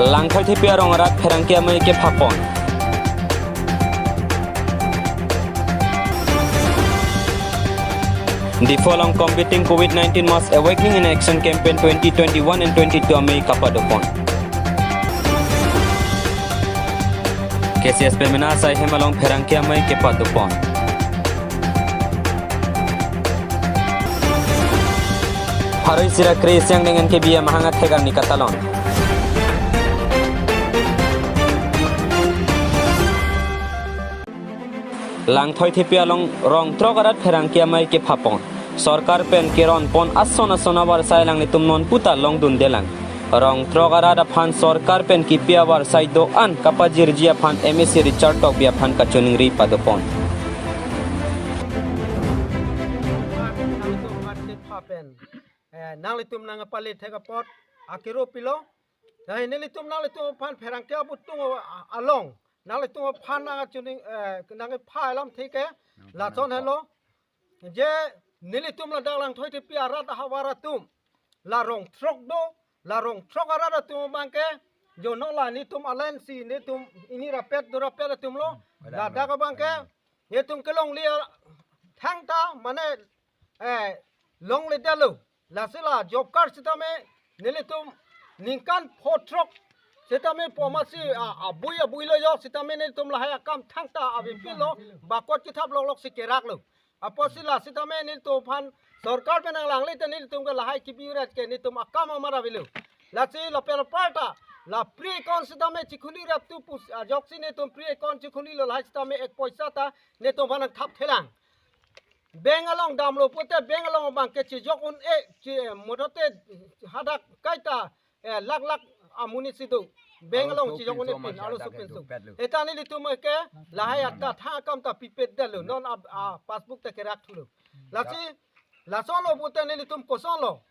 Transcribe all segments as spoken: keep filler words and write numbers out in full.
Langthoi Thepi arong arat pherangke amei kephapon. Diphu along combating COVID nineteen mass awakening and action campaign twenty twenty-one and twenty-two amei kapadopon. K C S pemena asai hem along pherangke amei kepadopon. Pharo isi ra kre-isi angdeng N K B M ahang athek arni katalon. Langthoi Thepi along rong throk arat pherangke amei kephapon. Sorkar pen keronpon ason ason avarsai alanglitum non puta longdundelang. Rong throk arat aphan sorkar pen kipi avarsai do-an kapajirji aphan M A C Richard Tokbi aphan kachiningri padopon. Nanglitum aphan thepha pen, eh, nanglitum nangpale thek apot akiro pilo. Dai nelitum nanglitum aphan pherangke abutung a-, along nanglitum aphan nangchining, eh, nangpha alam theke lason helo. Je nelitum ladak Langthoi Thepi arat ahavar atum, la rong throk do, la rong throk arat atum abangke, jono la netum alliance netum ini rapet do rapet atum lo, ladak abangke netum kelongle thangta mane, eh, longledetlo. Lasi la job card sitame nelitum ningkan pho throk sitame poma si, ah, abui abui lo jo sitame nelitum lahai akam thangta avepinlo, bakot kithap loklok si keraklo. Apotsi la sitame nelitum aphan sorkar pen nanglangle te nelitum ke lahai kibi rat ke netum akam amat avelo. Lasi lapen aparta la pre-account sitame chikhuli rap tu pus, ah, ajoksi netum pre-account chikhulilo lahai sitame ek poisa ta netum aphan nangthap thelang. Bank along damlo pute bank along abangke chijok un-e, chi, motote hadak kaita, eh, lakh lakh amonit si do. Bank along chijok un-e pin, alo sopinso. Eta nelitum ke lahai atta tha akam ta pipedetlo. Non ab, a, passbook ta kerak thulo. Lasi, lason lo pute nelitum kosonlo.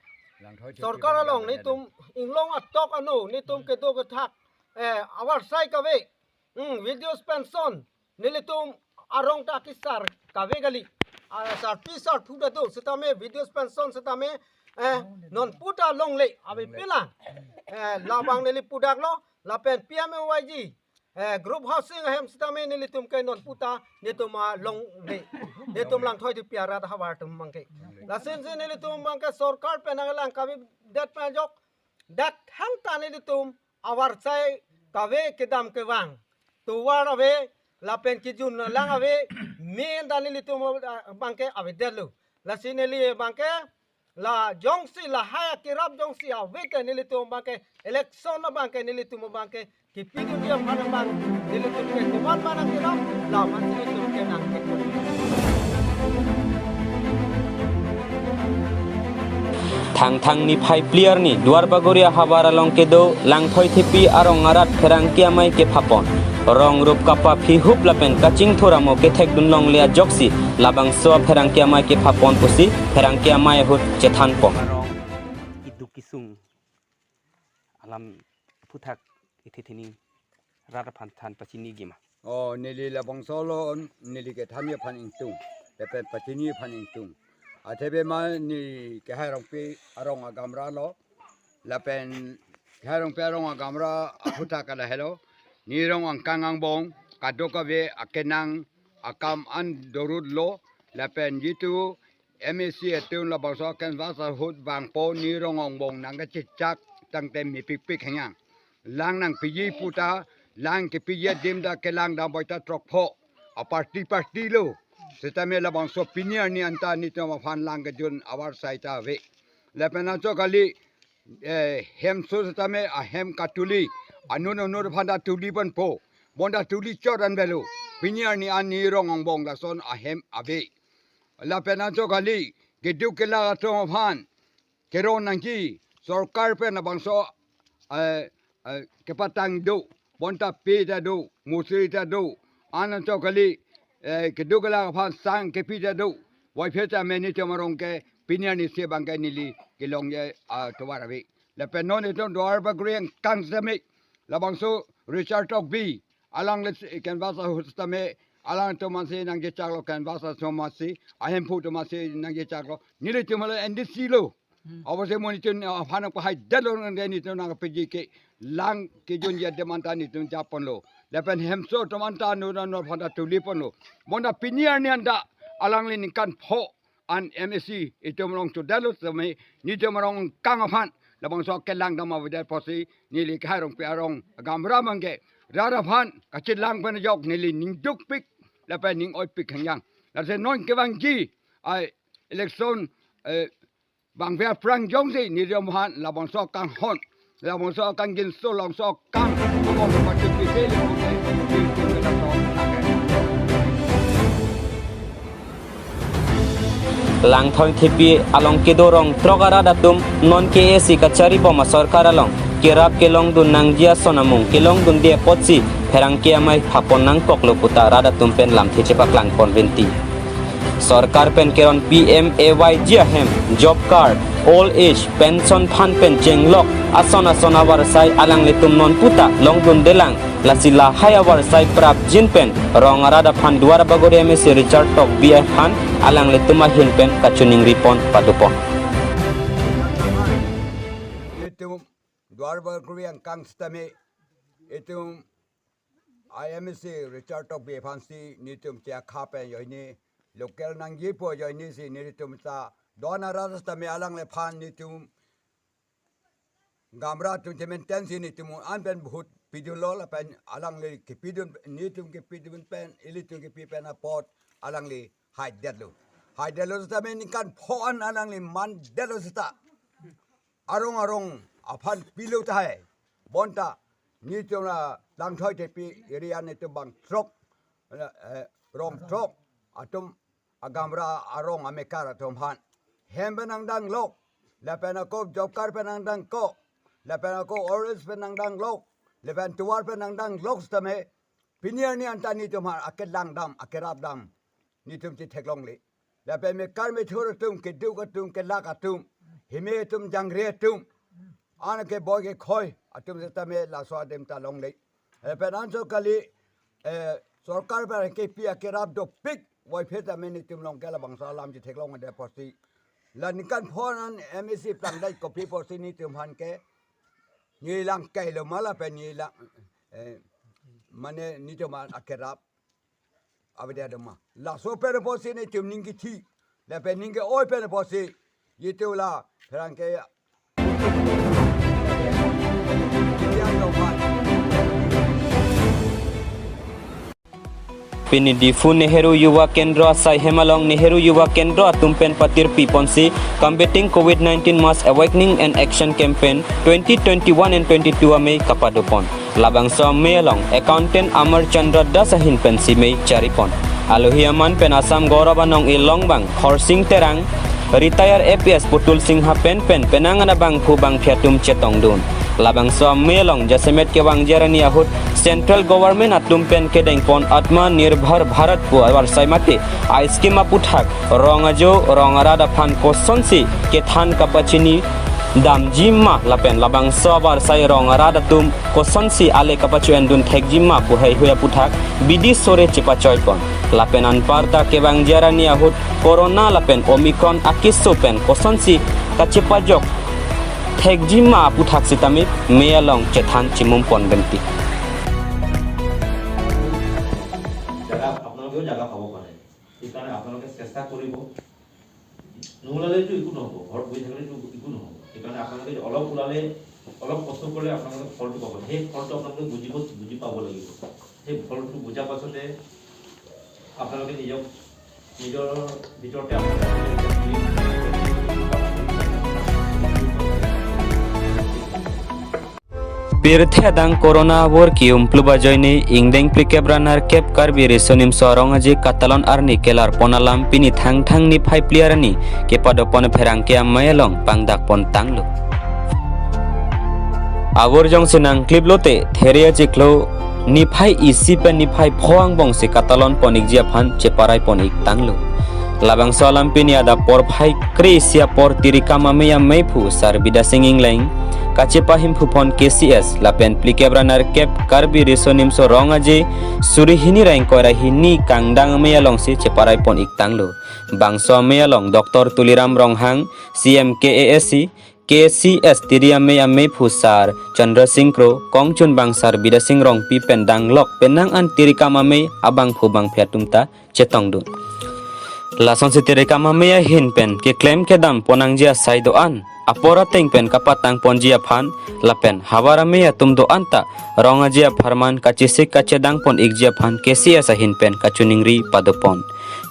Sorkar along netum inglong atok ano, netum kedo kethak, eh, avarsai kave. Hmm, widows pension, nelitum arong ta kisar kave kali. Ah, sarpi sarpo ta do, sitame widows pension sitame, eh, non puta longle, avepinlang. Eh, labang neli pudaklo, lapen P M A Y G, eh, group housing ahem sitame nelitum ke non puta, netum alongle. Netum Langthoi Thepi arat ahavar atum abangke. Lason si nelitum abangke sorkar pen nanglang kavedet pen ajok, dak thangta nelitum avarsai kave kedam kevang. Tovar ave, lapen kejun lang ave, main ta nelitum, ah, abangke avedetlo. Lasi neli abangke, la jongsi lahai akirap jongsi ave te nelitum abangke, election abangke nelitum abangke, kipidun dia aphan abang, nelitum ke komat mana kirap, la aphan si nelitum ke nangkekon. Thangthang niphai phli arni Duarbagori ahavar along kedo Langthoi Thepi arong arat pherangke amei kephapon. Rong rup kapaphi hup lapen kachingthur amo kethekdun longle ajoksi labangso pherangke amei kephapon pusi pherangke amei ahut chethanpon. Arong keduk kesung alam aphuthak ithi thini rat aphan than pachiniji ma? Oh, neli labangso lo, neli kethanji aphan ingtung, lapen pachiniji aphan ingtung. Athebe ma neli Kehai Rongpi arong agamra lo, lapen Kehai Rongpi arong agamra aphuthak ke lahelo. Neli rong angkang angbong, kadokave akenang akam an dorut lo, lapen jitu M A C atum labangso canvass ahut vangpo, neli rong angbong nangkachechak tangte mepikpik hengyang. Lang nangpiji puta, lang kepiji adim ta kelang dam boita throk pho. A party party lo. Sitame labangso pini arni anta netum aphan lang kejun avarsai ta ave. Lapen anchot kali, eh, hemso sitame ahem katuli. Anun anun aphan ta tuli ponpo. Bonta tuli chot an avelo. Pini arni an neli rong angbong lason ahem ave. Lapen anchot kali, keduk kelak atum aphan keron nangji, sorkar pen labangso, eh, eh, kepatang do, bonta pe ta do, musri ta do, anchot kali, eh, keduk kelak aphan sang kepi ta do, waiphe ta meni chom arong ke pini arni si abangke neli kelongji atovar ave. Lapen non itum Duarbagori angkang sitame, labangso Richard Tokbi, alangli canvass ahut sitame, alangtum ansi nangchechaklo canvass atum ansi, ahemphu atum ansi nangchechaklo. Nelitum hala N D C lo. Apotsi mo nitum aphan nangpahai detlo nang de nitum nangpiji kelang kejun ya de manta nitum japonlo. Lapen hemso atum anta no no no aphan ta tuliponlo. Bonta pini arni anta alangli ningkan pho an M A C itum rong chudetlo tame nitum arong kang aphan labangso kelang dam avedet apotsi neli Khei Rongpi arong agamra abangke rat aphan kachelang pen ajok neli ning dukpik lapen ning oipik hangyang. Lasi non kevangji ai election, eh, bang pia prang jongsi nitum aphan labangso kanghon, labangso kangjinso, labangso kang, labangso participate, labangso Langthoi Thepi along kedo rong throk arat atum non K A A C kachari bom asorkar along kerap kelongdun nangji ason amung kelongdunde apotsi pherangke amei phapon nangkoklo puta rat atum pen lamthe chepaklang pon rinti. Sorkar pen keron P M A Y G ahem, job card, old age, pension phan pen chenglok ason ason avarsai alanglitum non puta longdundelang. Lasi lahai avarsai prapjin pen rong arat aphan Duar Bagori M A C Richard Tokbi aphan alanglitum ahin pen kachiningri pon padopon. Itum Duar Bagori angkang sitame itum I M A C Richard Tokbi aphansi nitum chekha pen joini local nangjipo, joinisi nitum ta don arat sitame alangliphan nitum gamra atum chementensi nitum an pen vote pidunlo lapen alangli kepidun, nitum kepidun pen ilitum kepi pen apot alangli haidetlo. Haidetlo sitame ningkan pho an alangli mandetlo sita arong arong aphan pilo tahai. Bonta nitum la Langthoi Thepi area nitum bang throk, eh, rong throk atum agamra arong amekar atum aphan hem pen nangdanglok, lapen ako job card pen nangdangkok, lapen ako old age pen nangdanglok, lapen tovar pen nangdanglok sitame pini arni anta nitum aphan akelang dam, akerap dam nitum chetheklongle. Lapen mekar methur atum, keduk atum, kelak atum, hime atum, jangre atum, an keboi kekhoi atum sitame laso adim ta longle. Lapen anso kali, eh, sorkar pen kepi akerap dopik, voiphe tame nitum along ke labangso alam chetheklongde apotsi la ningkan pho an M A C plangdai kopi apotsi nitum aphan ke neli lang kailo ma lapen neli lang, eh, mane nitum aphan akerap avedet ma. Laso pen apotsi nitum ning kethi lapen ning ke-oi pen apotsi jitu la pherangke Pini Diphu Nehru Yuva Kendra asai hem along Nehru Yuva Kendra atum pen patirpi ponsi Combating Covid nineteen Mass Awakening and Action Campaign twenty twenty-one and twenty-two amei kapadopon. Labangso amei along Accountant Amar Chandra Das ahin pensi mei charipon. Alohi aman pen Assam Gaurav anong ilong bang Khorsing Terang, retired A P S Putul Singha pen pen penang an abangphu bangphi atum chetongdun. Labangso amei along jasemet kevangji arni ahut Central Government atum pen kedengpon Atma Nirbhar Bharat pu avarsai mate a-scheme aputhak rong ajo rong arat aphan kosonsi kethan kapachini damji ma lapen labangso avarsai rong arat atum kosonsi ale kapacho-endun thekji ma pu heihui aputhak bidi sore chepachoipon. Lapen anparta kevangji arni ahut Corona lapen Omicron akeso pen kosonsi kachepajok thekji ma aputhak sitame mei along chethan chimumpon benti. জাগা, আপোনালোকেও জাগা পাব পাৰে। সেইকাৰণে আপোনালোকে চেষ্টা কৰিব। নোলালেতো একো নহ'ব, ঘৰত বহি থাকিলেতো একো নহ'ব। সেইকাৰণে আপোনালোকে অলপ ওলালে, অলপ কষ্ট কৰিলে আপোনালোকে ফলটো পাব। সেই ফলটো আপোনালোকে বুজিব, বুজি পাব লাগিব। সেই ফলটো বুজাৰ পাছতে আপোনালোকে নিজক, নিজৰ ভিতৰতে আপোনালোকে Pirthe adang corona avur ki-um phlu ajoine ingdeng phlikep ra nerkep Karbi Riso Nimso Rong Aje Katalon arni kelarpon alam pini Thangthang niphai phli arni kepadopon pherangke amei along pangdakpon tanglo. Avur jongsi nangklip lote There achiklo niphai isi pen niphai pho angbongsi katalon pon-ikji aphan cheparai pon-ik tanglo. Labangso alam pini adap porphai kre-isi apor tirikam amei ameiphu Sarbida Sing Ingleng, kachepahimphupon K C S lapen phlikep ra nerkep Karbi Riso Nimso Rong Aje suri hini ra ingkoi ra hini kangdang amei alongsi cheparai pon iktanglo. Bangso amei along Doctor Tuliram Ronghang, C M K A S C, K C S tiri amei ameiphu Sar Chandra Singh Kro, kongchunbang Sar Bidya Singh Rongpi pen danglok penang an tirikam amei abangphu bangphi atum ta chetongdun. Lasonsi tirikam amei ahin pen keklem kedam ponnangji asai do-an, apor ateng pen kapatang ponji aphan lapen havar amei atum do-an ta Rong Aje apharman kachesik kachedang pon ikji aphan K C S ahin pen kachiningri padopon.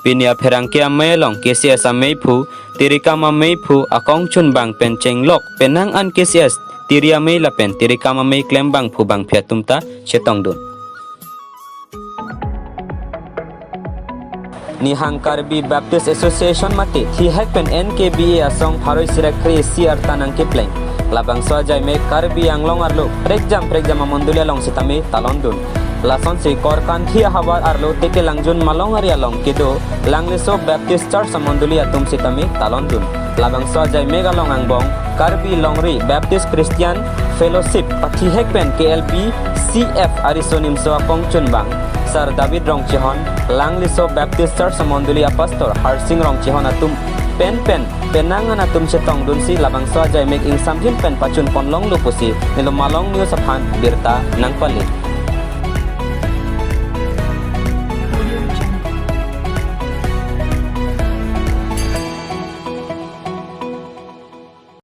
Pini apherangke amei along K C S ameiphu, tirikam ameiphu, akongchunbang pen chenglok penang an K C S tiri amei lapen tirikam amei klem bangphu bangphi atum ta chetongdun. Nihang Karbi Baptist Association mate thihek pen N K B A asong pharo isi ra kre-isi arta nangkepleng. Labangso ajaimek Karbi Anglong arlo prekjam prekjam amondoli along sitame talondun. Lasonsi Korkanthi ahavar arlo Tekelangjun Malong ari along kedo Langliso Baptist Church amondoli atum sitame talondun. Labangso ajaimek along angbong Karbi Longri Baptist Christian Fellowship pathihek pen K L B C F ariso nimso akongchunbang Sar David Rongchehon, Langliso Baptist Church amondoli apastor Harsing Rongchehon atum pen pen penang an atum chetongdunsi labangso ajaimek ingsamjin pen pachun ponlonglo pusi nilo Malong News aphan birta nangpali.